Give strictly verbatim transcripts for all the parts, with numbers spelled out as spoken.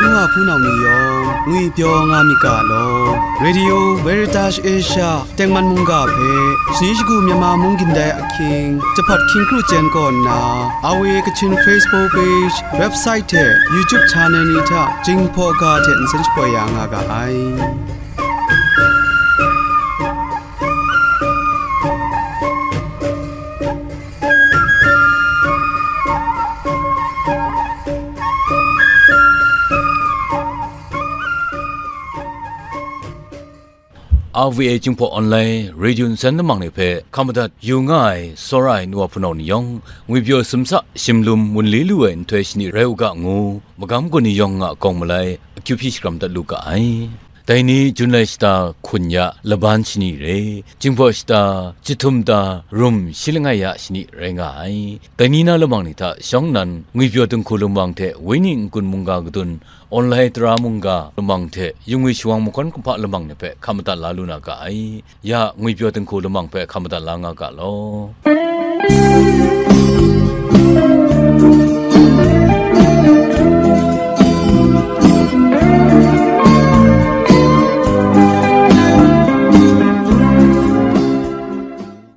Ngu a hpunau ni yawng ngwipyaw nga myit ga law. Radio Veritas Asia tengman mungga hpe shani shagu Myanmar mung gindai ahkying, jahpat hkying kru chyen kaw nna, R V A Kachin Facebook page, website hte YouTube channel ni hta Jinghpaw ga hte nsen shapoi ya nga ga ai. R V A Jinghpaw Online Radio nsen lamang ni hpe hkam madat yu nga ai, tsawra ai nu wa hpunau ni yawng, ngwipyaw sumsa shimlum wunli lu ai nhtoi shani rai u ga ngu, magam kaw ni yawng a kawng malai akyu hpyi shakram dat lu ga ai. Dai ni Jun lai shata hkun ya laban shani re, Jinghpaw shata jahtum ta rum shi langai ya shani rai nga ai. Dai ni na lamang ni hta shawng nnan, ngwipyaw dinghku lamang hte wenyi n-gun mungga kadun, online tara mungga lamang hte yungwi shawang mahkawn kumhpa lamang ni hpe hkam madat la lu na ga ai. Ya, ngwipyaw dinghku lamang hpe hkam madat la nga ga law.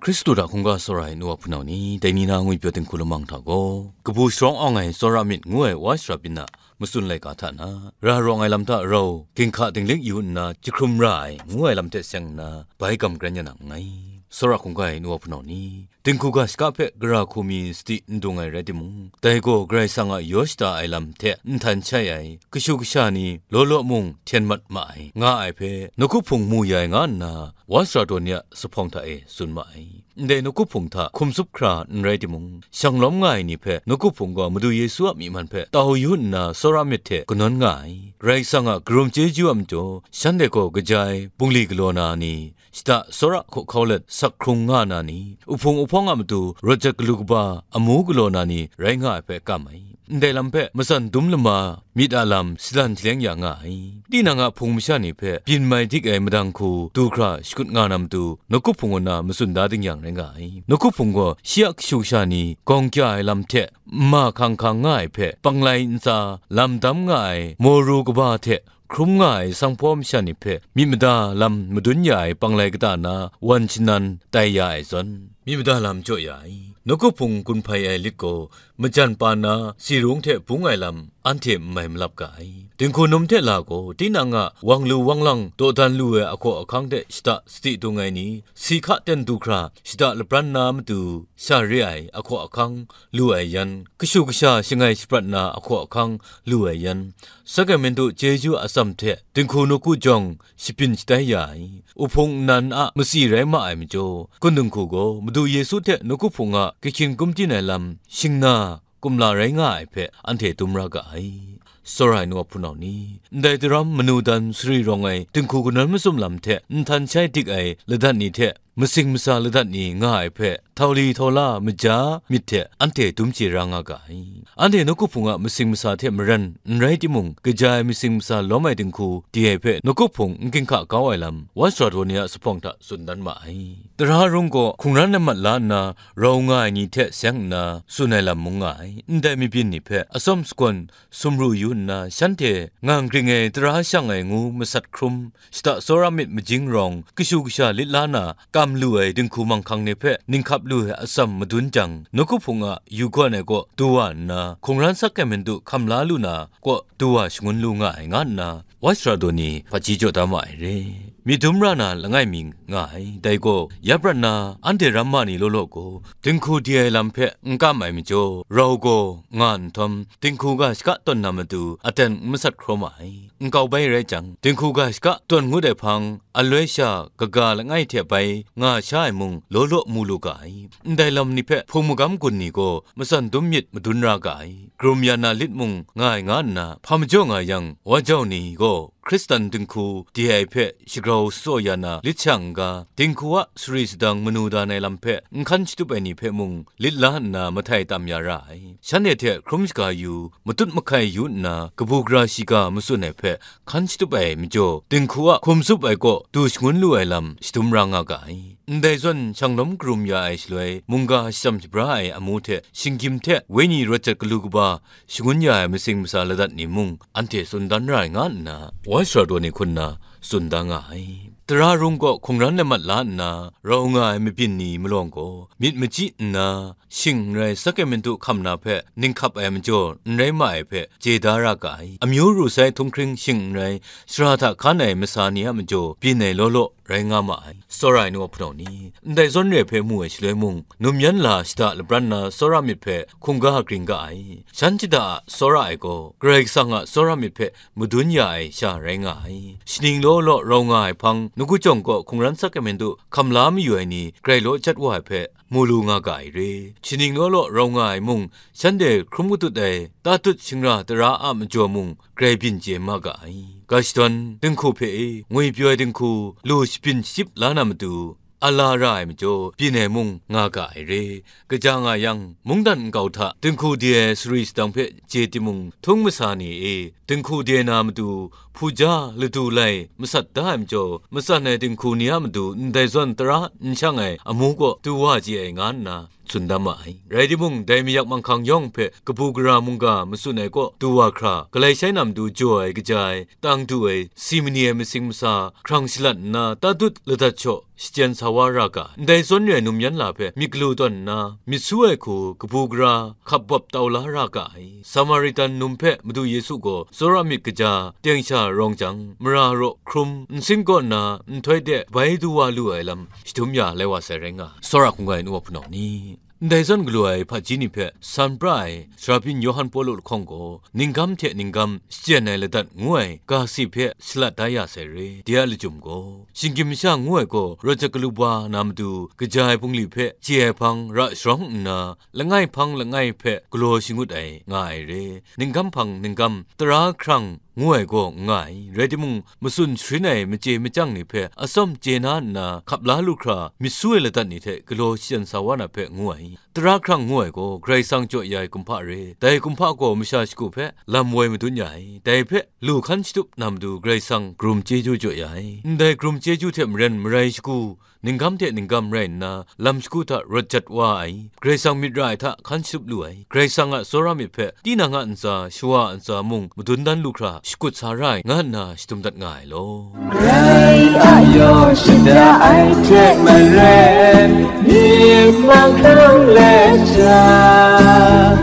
Hkristu hta hkungga tsawra ai nu wa hpunau ni, dai ni na ngwipyaw dinghku lamang hta gaw, kabu sharawng awng ai tsawra myit ngu ai wa shara byin a matsun laika hta na, ra rawng ai lam hta rau ginhka dinglik yu nna jahkrum ra ai ngu ai lam hte seng nna, bai gam karen ya na nngai. Tsawra hkungga ai nu wa hpunau ni, dinghku ga shaka hpe gara hku mi sadi n dung ai rai timung, dai gaw Karai Kasang a yaw shada ai lam hte nhtan shai ai, kashu kasha ni law law mung hten mat ma ai, nga ai hpe, nawku hpung mu ya ai nga nna, wa sara daw ni a zuphpawng hta e tsun ma ai. Ndai nawku hpung hta hkum tsup hkra n rai timung, shang lawm nga ai ni hpe nawku hpung gaw Madu Yesu a myi man hpe tau yu nna tsawra myit hte kanawn nga ai. Karai Kasang a karum chyeju a majaw, shanhte gaw kaja ai bungli galaw na ni, shada tsawra hkaw hkau let sak hkrung nga na ni, uhpung uhpawng a matu rawt jat galu kaba amu galaw na ni rai nga ai hpe kam ai. Ndai lam hpe matsan dum lama myit a lam shalan shaleng ya nga ai. Tinang a hpung masha ni hpe byin mai dik ai madang hku du hkra shakut nga na matu, nawku hpung kaw na matsun da ding yang rai nga ai. Nawku hpung gaw shi a kashu kasha ni gawng kya ai lam hte nma hkang hkang nga ai hpe, panglai ntsa lam dam nga ai moru kaba hte hkrum nga ai sanghpaw masha ni hpe myit mada lam madun ya ai panglai kata na wan shanan tai ya ai zawn, myit mada lam jaw ya ai. Nawku hpung gun hpai ai lit gaw, majan pa na si rung hte bung ai lam anhte n mai malap ga ai. Dinghku num hte la gaw, tinang a wang lu wang lang dawdan lu ai ahkaw ahkang hte shada sadi dung ai ni, si hka ten du hkra shada lapran na matu sha re ai ahkaw ahkang lu ai yan, kashu kasha shangai shaprat na ahkaw ahkang lu ai yan, sakramentu chyeju atsam hte dinghku nawku jawng shabyin shatai ya ai, uhpung nnan a matsi rai ma ai majaw, kun dinghku gaw Madu Yesu hte nawku hpung a kahkying kumtin ai lam shingna kumla rai nga ai hpe anhte dum ra ga ai. Tsawra ai nu a hpunau ni, ndai daram manu dan sari rawng ai dinghku kanawn mazum lam hte nhtan shai dik ai ladat ni hte masing masa ladat ni nga ai hpe, htau li htau la maja myit hte anhte dum chye ra nga ga ai. Anhte nawku hpung a masing masa hte maren n rai timung, kaja ai masing masa lawm ai dinghku di ai hpe nawku hpung n ginhka kau ai lam, wa sara daw ni a zuphpawng hta tsun dan ma ai. Tara rung gaw hkungran lamat la nna rau nga ai ni hte seng nna tsun ai lam mung nga ai. Ndai mabyin ni hpe atsawm sagawn sumru yu nna, shanhte ngang gring ai tara shang ai ngu masat hkrum, shada tsawra myit majing rawng, kashu kasha lit la na kam lu ai dinghku manghkang ni hpe ninghkap lu ai atsam madun jang, nawku hpung a yu gawn ai kaw du wa nna, hkungran sakramentu hkam la lu na kaw du wa shangun lu nga ai, nga nna wa sara daw ni hpaji jaw da ma ai re. Myit dum ra na langai mi nga ai, dai gaw ya prat na anhte ramma ni law law gaw, dinghku di ai lam hpe n kam ai majaw, rau gaw nga nhtawm, dinghku ga shaka tawn na matu aten n masat hkraw ma ai. Nkau bai rai jang, dinghku ga shaka tawn ngut ai hpang, aloi sha kaga langai hte bai nga sha ai mung law law mu lu ga ai. Ndai lam ni hpe hpung magam gun ni gaw matsan dum myit madun ra ga ai. Karum ya na lit mung nga ai nga nna, hpa majaw nga yang, wa jau ni gaw Hkristan dinghku de ai hpe shagrau shatsawt ya na lit shang n ga, dinghku a sari sadang manu dan ai lam hpe n hkan shatup ai ni hpe mung lit la nna mahtai tam ya ra ai. Shanhte hte hkrum shaga yu, matut mahkai yu nna, kabu gara shiga matsun ai hpe hkan shatup ai majaw, dinghku a hkum tsup ai kaw du shangun lu ai lam shadum ra nga ga ai. Ndai zawn, shanglawm karum ya ai shaloi, mungga shachyam shabra ai amu hte shinggyim hte wenyi rawt jat galu kaba shangun ya ai masing masa ladat ni mung, anhte tsun dan ra ai nga nna, wai sara daw ni hku nna tsun da nga ai. Tara rung kaw hkungran lamat la nna rau nga ai mabyin ni malawng gaw, myit machyi nna, shing n rai sakramentu hkam na hpe ninghkap ai majaw n rai ma ai hpe chye da ra ga ai. Amyu ru sai htunghkring shing n rai, sara hta hkan ai masa ni a majaw byin ai law law rai nga ma ai. Tsawra ai nu a hpunau ni, ndai zawn re hpe mu ai shaloi mung, num yan la shada lapran na tsawra myit hpe hkungga gring ga ai. Shan shada a tsawra ai gaw, Karai Kasang a tsawra myit hpe madun ya ai sha rai nga ai. Shaning law law rau nga ai hpang, nawku jawng kaw hkungran sakramentu hkam la mayu ai ni grai law jat wa ai hpe mu lu nga ga ai re. Shaning law law rau nga ai mung, shanhte hkrum katut ai tatut shingra tara a majaw mung grai byin chye ma ga ai. Ga shadawn, dinghku hpe e, ngwipyaw ai dinghku, lu shabyin shachyip la na matu, a la ra ai majaw, byin ai mung nga ga ai re. Kaja nga yang, mungdan nkau hta dinghku de ai sari sadang hpe chye timung, htung masa ni e, dinghku de na matu, hpuja ladu lai masat da ai majaw, matsan ai dinghku ni a matu ndai zawn tara n shang ai amu kaw du wa chye ai nga nna tsun da ma ai. Rai timung, dai mayak manghkang yawng hpe kabu gara mungga matsun ai kaw du wa hkra, galai shai na matu jaw ai kaja ai, tang du ai, si mani ai masing masa hkrang shalat nna, tatut ladat shaw shachyen sa wa ra ga, ndai zawn re ai num yan la hpe myit galu tawn nna, myit su ai hku kabu gara hkap bawp tau la ra ga ai. Samaritan num hpe Madu Yesu gaw tsawra myit kaja teng sha rawng jang, mara raw hkrum, nsin kaw nna nhtoi de bai du wa lu ai lam shadum ya lai wa sai rai nga ai. Tsawra hkungga ai nu wa hpunau ni, ndai zawn galu ai hpaji ni hpe san pra ai, sara byin Yawhan Pawlu lahkawng gaw, ninggam hte ninggam shachyen ai ladat ngu ai ga si hpe shalat da ya sai re. De a lachyum gaw, shinggyim masha ngu ai gaw, rawt jat galu ba na matu kaja ai bungli hpe chye ai hpang ra sharawng nna, langai hpang langai hpe galaw shangut ai nga ai re. Ninggam hpang ninggam tara hkrang ngu ai gaw n nga ai, rai timung, matsun sharin ai machye machyang ni hpe atsawm chye na nna hkap la lu hkra, myit su ai ladat ni hte galaw shachyen sa wa na hpe ngu ai. Tara hkrang ngu ai gaw Karai Kasang jaw ya ai kumhpa re. Dai kumhpa gaw masha shagu hpe lam woi madun ya ai. Dai hpe lu hkan shatup na matu Karai Kasang karum chyeju jaw ya ai. Ndai karum chyeju hte maren marai shagu, ninggam hte ninggam rai nna, lam shagu hta rawt jat wa ai, Karai Kasang myit ra ai hta hkan shatup lu ai, Karai Kasang a tsawra myit hpe tinang a ntsa, shawa a ntsa mung madun dan lu hkra shakut sa ra ai, nga nna shadum dat nga ai law. Karai a yaw shada ai hte maren, myit mahkang let jang,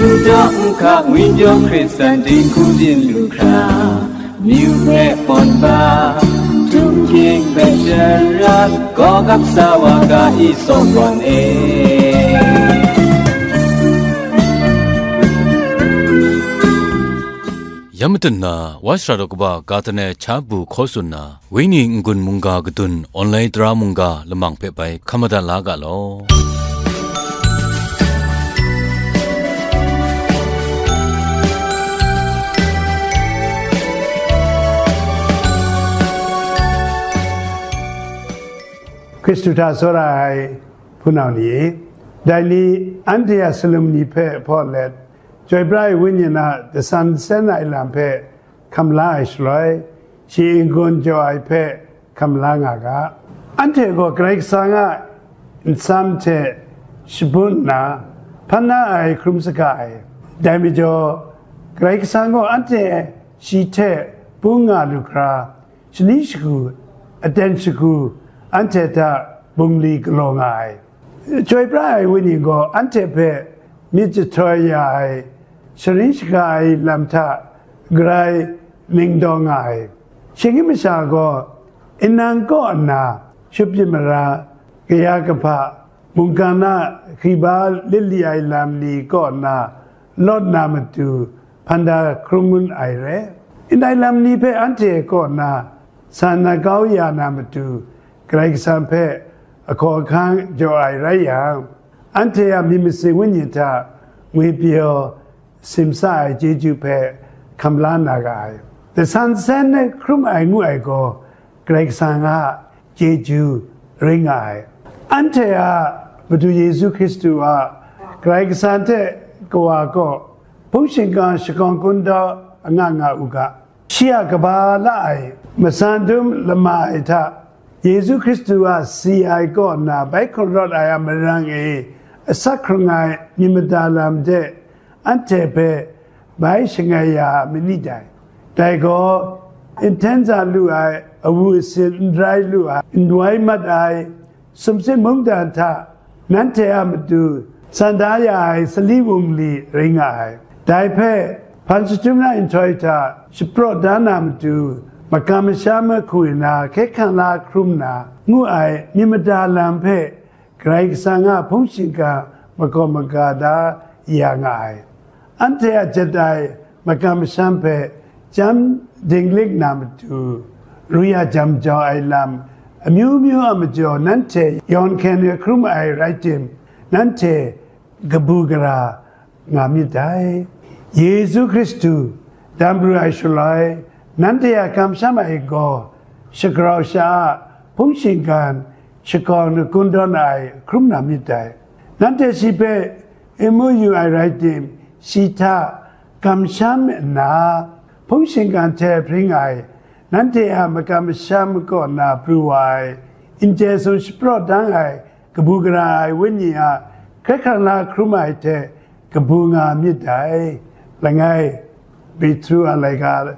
n daw n hka ngwipyaw Hkristan dinghku byin lu hkra, myu hpe pawn ba, htum hkying hpe sharat, gaw gap sa wa ga i, Sawpon e. Ya matut na, Wa Sara Daw Kaba ga tan ai cha bu hkaw tsun na, Wenyi n-gun mungga kadun online tara mungga lamang hpe bai hkam madat la ga law. Hkristu hta tsawra ai hpunau ni e, dai ni anhte a salam ni hpe hpaw let, Chyoi pra ai Wenyi a dasan sen ai lam hpe hkam la ai shaloi, shi n-gun jaw ai hpe hkam la nga ga. Anhte gaw Karai Kasang a nsam hte shabun nna, hpan na ai hkrum saga ai. Dai majaw, Karai Kasang gaw anhte shi hte bung nga lu hkra, shani shagu, aten shagu, anhte hta bungli galaw nga ai. Chyoi pra ai Wenyi gaw anhte hpe myit jahtoi ya ai, sharin shaga ai lam hta grai ning daw nga ai. Shinggyim masha gaw, nnan kaw nna, shut myit mara, kaya kahpa, mungkan a hkriba lit li ai lam ni kaw nna, lawt na matu hpan da hkrum ai re. Ndai lam ni hpe anhte kaw nna san na kau ya na matu, Karai Kasang hpe ahkaw ahkang jaw ai rai yang, anhte a myit masin wenyi hta ngwipyaw simsa ai chyeju hpe hkam la na ga ai. Dasan sen ai hkrum ai ngu ai gaw, Karai Kasang a chyeju rai nga ai. Anhte a Madu Yesu Hkristu a Karai Kasang hte Kawa kaw hpung shingkang shakawng kungdawn anga nga u ga. Shi a kaba la ai matsan dum lama ai hta, Yesu Hkristu a si ai kaw nna bai hkun rawt ai a marang e asak hkrung ai myit mada lam de anhte hpe bai shangai ya ai ni dai. Dai gaw, n hten za lu ai, awu asin n rai lu ai, n wai mat ai, sumsing mungdan hta nanhte a matu san da ya ai sali wungli rai nga ai. Dai hpe, hpan shachyum ai nhtoi hta shapraw da na matu, makam masham mahku nna hkye hkrang la hkrum na ngu ai myit mada lam hpe Karai Kasang a hpung shingkang makaw maga da ya nga ai. Anhte a jat ai makam masham hpe chyam dinglik na matu, ru ya jam jau ai lam amyu myu a majaw nanhte yawn hkyen hkrum ai rai tim, nanhte kabu gara nga myit dai. Yesu Hkristu dam pru ai shaloi, nanhte a kamsham ai gaw shagrau sha-a hpung shingkang shakawng kungdawn ai hkrum na myit dai. Nanhte shi hpe n mu yu ai rai tim, shi hta kamsham nna, hpung shingkang hte hpring ai, nanhte a makam masham kaw na pru wa ai, n chye sung shapraw dang ai, kabu gara ai Wenyi a hkye hkrang la hkrum ai hte kabu nga myit dai. Langai, Petru a laika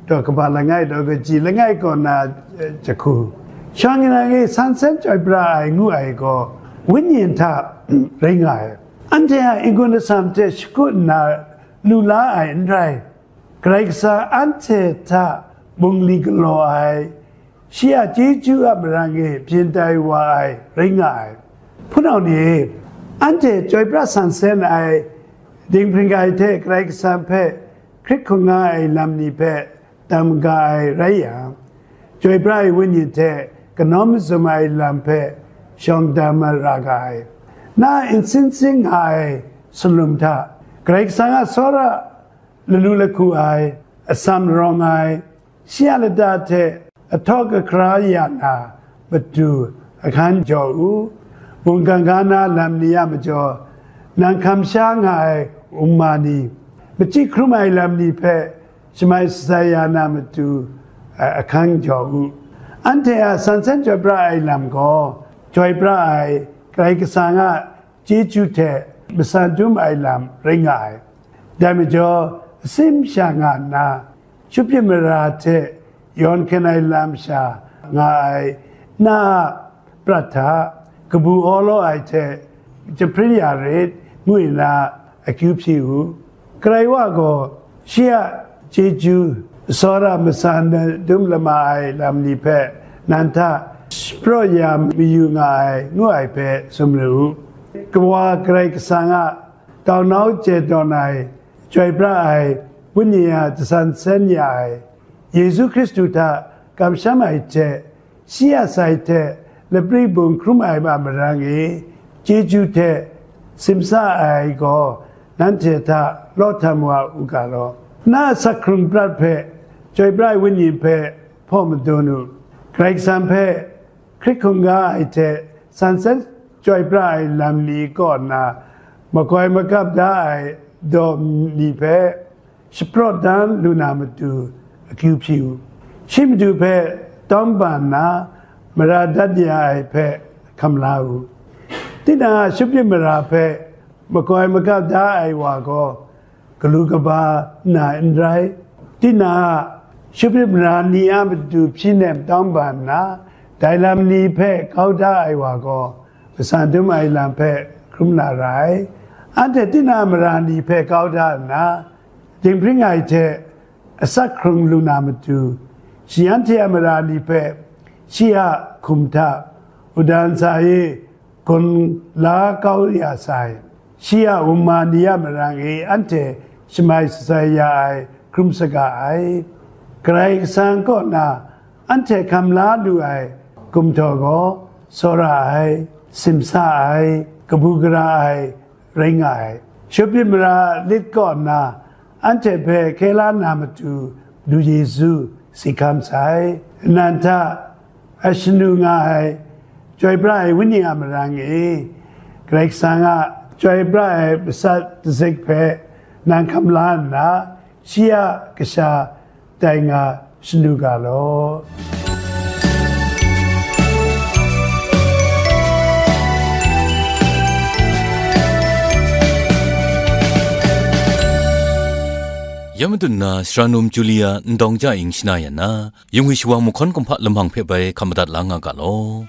daw kaba langai daw kaji langai kaw na, eh, jahku. Shawng nnan e san sen chyoi pra ai ngu ai gaw, Wenyi hta rai nga ai. Anhte a n-gun atsam hte shakut nna lu la ai n rai. Karai Kasang anhte hta bungli galaw ai, shi a chyeju a marang e byin tai wa ai rai nga ai. Hpunau ni, anhte chyoi pra san sen ai dinghpring ai hte Karai Kasang hpe hkrit hkungga ai lam ni hpe dam ga ai rai yang, chyoi pra ai Wenyi hte kanawn mazum ai lam hpe shawng dam ra ga ai. Na a nsin sing nga ai salum hta, Karai Kasang a tsawra lalu lahku ai, atsam rawng ai, shi a lata hte ahtawk ahkra ya na matu ahkan jaw u. Mungkan ga na lam ni a majaw, nang hkam sha nga ai wunma ni, machyi hkrum ai lam ni hpe shamai shatsai ya na matu, a-, ahkan jaw u. Anhte a san sen chyoi pra ai lam gaw, chyoi pra ai Karai Kasang a chyeju hte matsan dum ai lam rai nga ai. Dai majaw, asim sha nga nna, shupyit mara hte yawn hkyen ai lam sha nga ai na a prat hta, kabu awlaw ai hte jahprin ya rit, ngu nna akyu hpyi u. Karai wa gaw, shi a chyeju tsawra matsan dum lama ai lam ni hpe nan hta shapraw ya mayu nga ai, ngu ai hpe sumru u. Kawa Karai Kasang a taunau chye tawn ai, chyoi pra ai, Wenyi a dasan sen ya ai, Yesu Hkristu hta kamsham ai hte, shi a sai hte lapri bung hkrum ai a marang e, chyeju hte simsa ai gaw, nanhte hta law htam wa u ga law. Na a asak hkrung prat hpe, chyoi pra ai Wenyi hpe hpaw madun u. Karai Kasang hpe hkrit hkungga ai hte san sen chyoi pra ai lam ni kaw nna, makoi makap da ai daw ni hpe shapraw dan lu na matu akyu hpyi u. Shi matu hpe tawng ban nna, mara dat ya ai hpe hkam la u. Tinang a shupyit mara hpe makoi makap da ai wa gaw, galu kaba na n rai. Tinang a shupyit mara ni a matu hpyi nem tawng ban nna, dai lam ni hpe kau da ai wa gaw, matsan dum ai lam hpe hkrum na ra ai. Anhte tinang a mara ni hpe kau da nna, dinghpring ai hte asak hkrung lu na matu, shi anhte a mara ni hpe shi a hkum hta, udan sa e, gun la kau ya sai, shi a wunma ni a marang e anhte shamai shatsai ya ai hkrum saga ai. Karai Kasang kaw na anhte hkam la lu ai gumhtaw gaw, tsawra ai, simsa ai, kabu gara ai, rai nga ai. Shupyit mara lit kaw nna, anhte hpe hkye la na matu, Du Yesu si hkam sai. Nnan hta a shanu nga ai Chyoi pra ai Wenyi a marang e, Karai Kasang a chyoi pra ai masat dazik hpe nang hkam la nna, shi a kasha tai nga shanu ga law. Ya madun na, Sara Num Julia ndawng ja ing shana yan na, yung wi shawang mahkawn kumhpa lamang hpe bai hkap madat la nga ga law.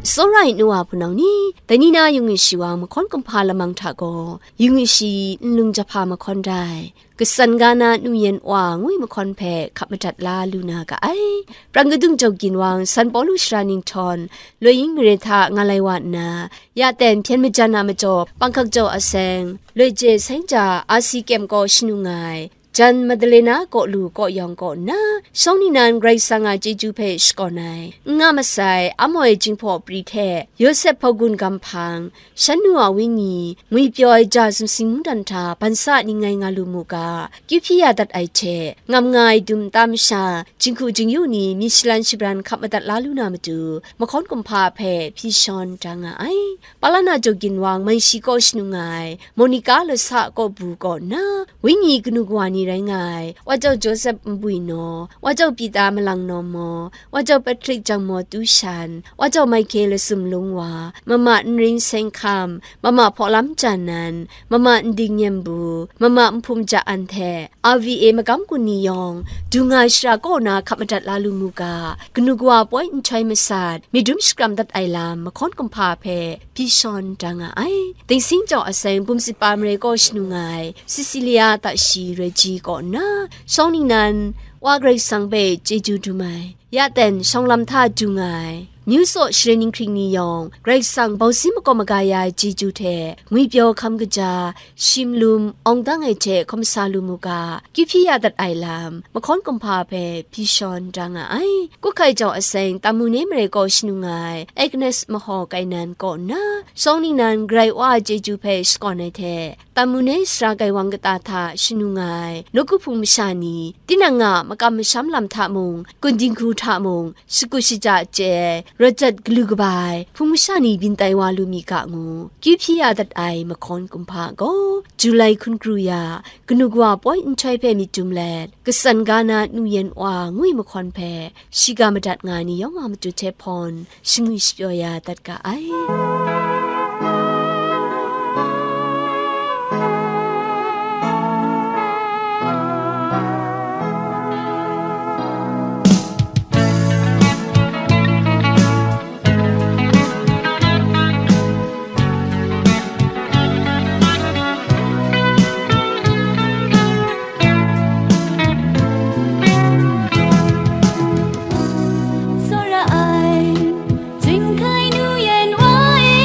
Tsawra ai nu wa hpunau ni, dai ni na yung wi shawang mahkawn kumhpa lamang hta gaw, yung wi shi nlung jahpa mahkawn rai, Kasan ga na nu yan wa ngwi mahkawn hpe hkap madat la lu na ga ai. Prang kadung jau ginwang San Pawlu shara ninghtawn, loi yin mare hta nga lai wa nna, ya ten hpyen majan a majaw, panghkak jau aseng, loi je seng ja asi kyem kaw shanu nga ai, jan Madalena kaw lu kaw yawng kaw nna, shawng ningnan Karai Kasang a chyeju hpe shakawn ai, n nga masai, amoi jinghpaw pri hte, Yawsep hpaw gun gam hpang, shan nu a wenyi, ngwipyaw ai ja sumsing mungdan hta ban sa ning ngai nga lu mu ga, kyu hpyi ya dat ai hte, ngam nga ai dum nta masha, jinghku jingyu ni myi shalan shabran hkap madat la lu na matu, mahkawn kumhpa hpe hpyi shawn da nga ai. Palana jaw ginwang mai shi kaw shanu nga ai, Monica lasa kaw bu kaw nna, wenyi kanu kawa ni rai nga ai, wa jau Joseph Nbui Naw, wa jau Pita Malang Naw Maw, wa jau Patrick Jang Maw Tu Shan, wa jau Michael Lasum Lung Wa, mama Nring Seng Hkam, mama Hpawlam Jan Nan, mama Nding Nyem Bu, mama Nhpum Ja An hte, R V A magam gun ni yawng, du nga ai shara kaw na hkap madat la lu mu ga, kanu kawa poi nhtoi masat, myit dum shakram dat ai lam, mahkawn kumhpa hpe, hpyi shawn da nga ai. Dingsing jau aseng bum sit pa mare kaw shanu nga ai, Cecilia Tashi Reji kaw nna, shawng ningnan, wa Karai Kasang hpe chyeju dum ai, ya ten shawng lam hta du nga ai, myu saw share ninghkring ni yawng, Karai Kasang bausi makawp maga ya ai chyeju hte, ngwipyaw hkam kaja, shim lum, awng dang ai hte hkawm sa lu mu ga, kyu hpyi ya dat ai lam, mahkawn kumhpa hpe hpyi shawn da nga ai. Kawhkai jau aseng Tamune mare kaw shanu nga ai, Agnes Mahaw Kainan kaw nna, shawng ningnan Karai Wa a chyeju hpe shakawn ai hte, Tamune sara gaiwang kata hta shanu nga ai, nawku hpung masha ni, tinang a makam masham lam hta mung, kun dinghku hta mung, shakut shaja chye ai, rawt jat galu kaba ai, hpung masha ni byin tai wa lu mi ga ngu, kyu hpyi ya dat ai mahkawn kumhpa gaw, Julai hkun kru ya, kanu kawa poi nhtoi hpe myit dum let, kasan ga na nu yan wa ngwi mahkawn hpe, shiga madat nga ai ni yawng a matu hte hpawn, shangwi shapyaw ya dat ga ai. Tsawra ai, Jinghkai Nu Yan Wa e,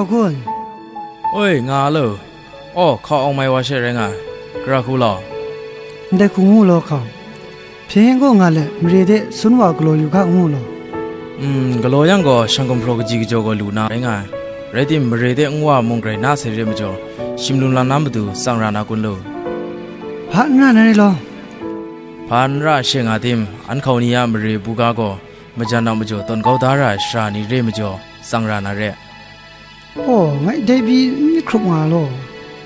Kun. Oi, nga lo. Aw, hkau awng mai wa she rai nga ai. Gara hku law. Ndai hku ngu law hkau. Hpyen gaw nga let, mare de sun wa galaw yu ga ngu law. Mm, galaw yang gaw, shang gumhpraw kaji kajaw gaw lu na rai nga ai. Rai tim, mare de nwa mung grai na sai re majaw, shim lum lam na matu tsang ra na kun lo. Hpa n ra na re law. Hpa n ra she nga tim, an hkau ni a mare buga gaw, majan a majaw tawn kau da ra ai sara ni re majaw, tsang ra na re. Aw, ngai dai pyi n myit hkrup nga law,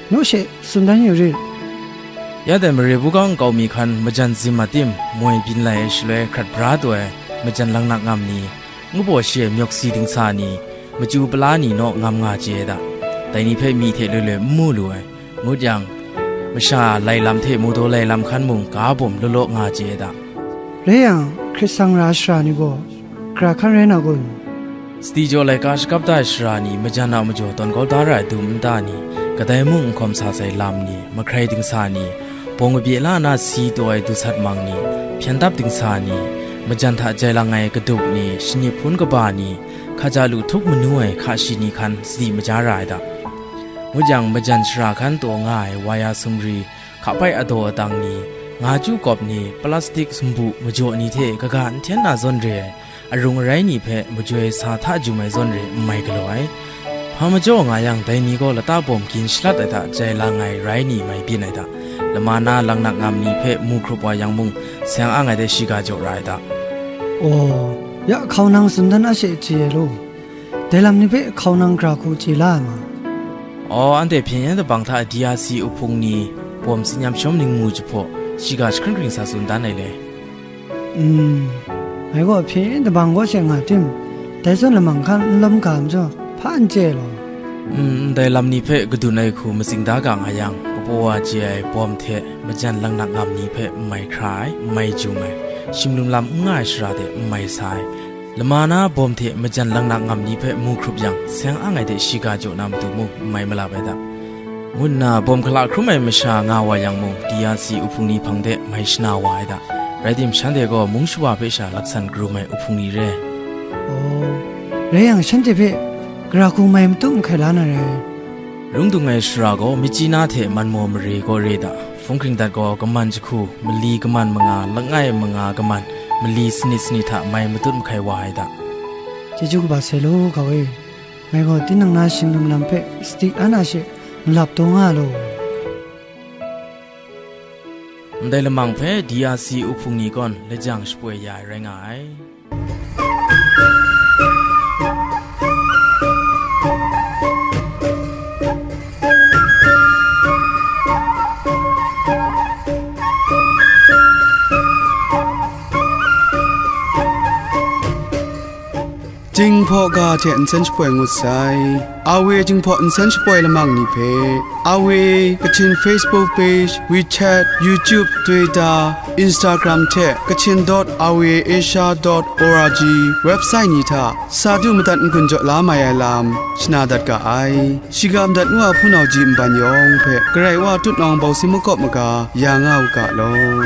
naw she tsun dan yu rit. Ya dai mare buga nkau mi hkan majan zim a tim, moi byin lai ai shaloi hkrat bra taw ai majan langnak ngam ni, ngu baw shi ai myawk si dingsa ni, machyu pala ni naw ngam nga chye ai da. Dai ni hpe myi hte loi loi n mu lu ai. Ngut yang, masha lai lam hte mawdaw lai lam hkan mung ga bawm law law nga chye ai da. Rai yang, hkrit sang ra ai sara ni gaw, gara hkan rai na kun? Sadi jaw laika shakap da ai sara ni majan a majaw tawn kau da ra ai dum nta ni, kadai mung n hkawm sa sai lam ni, mahkrai dingsa ni, bawng kabye la na si taw ai dusat mang ni, hpyan dap dingsa ni, majan hta jai lang ai kadup ni, shanip hpun kaba ni, hkaja lu htup manu ai hka shi ni hkan sadi maja ra ai da. Ngut yang, majan shara hkan taw nga ai waya sumri, hka bai adaw adang ni, nga chyu kawp ni, plastik sumbu majaw ni hte kaga n hten na zawn re ai, arung arai ni hpe majoi sa hta jum ai zawn re n mai galaw ai. Hpa majaw nga yang, dai ni gaw lata bawm gin shalat ai hta jai lang ai rai ni mai byin ai hta, lama na langnak ngam ni hpe mu hkrup wa yang mung, seng ang ai de shiga jaw ra ai hta. Aw, ya hkau nang tsun dan a she chye ai law. Dai lam ni hpe hkau nang gara hku chye la ai ma? Aw, anhte hpyen yen dabang hta D R C uhpung ni bawm tsin yam shawm ningmu jahpaw, shiga jahkring kring sa tsun dan ai le. Mm, ngai gaw hpyen yen dabang kaw she nga tim, dai zawn lamang hkan n lawm ga majaw, hpa n chye ai law. Mm, ndai lam ni hpe kadun ai hku matsing da ga nga yang, kapaw wa chye ai bawm hte majan langnak ngam ni hpe n mai hkra ai, n mai jum ai, shim lum lam n nga ai shara de n mai sa ai, lama na bawm hte majan langnak ngam ni hpe mu hkrup yang, seng ang ai de shiga jaw na matu mung n mai malap ai da, ngu nna bawm hkala hkrum ai masha nga wa yang mung, D R C uhpung ni hpang de mai shana wa ai da. Rai tim, shanhte gaw mung shawa hpe sha laksan karum ai uhpung ni re. Aw, rai yang, shanhte hpe gara hku mai matut mahkai la na rai. Rung dung ai shara gaw, Myitkyina hte Manmaw mare gaw re da. Hpung hkring dat gaw, kaman jahku, mali kaman manga, langai manga kaman, mali sanit sanit hta mai matut mahkai wa ai da. Chyeju kaba sai law, kau e. Ngai gaw tinang na shing lum lam hpe sadi an a she ngalap taw nga law. Ndai lamang hpe D R C uhpung ni kawn lajang shapoi ya ai rai nga ai. Jinghpaw ga hte nsen shapoi ngut sai. Awe Jinghpaw nsen shapoi lamang ni hpe, Awe Kachin Facebook page, WeChat, YouTube, Twitter, Instagram hte Kachin dot awe asia dot org website ni hta sa du madat n-gun jaw la mai ai lam shana dat ga ai. Shiga madat nu a hpunau ji nban yawng hpe Karai Wa tutnawng bawsi makawp maga ya nga u ga law.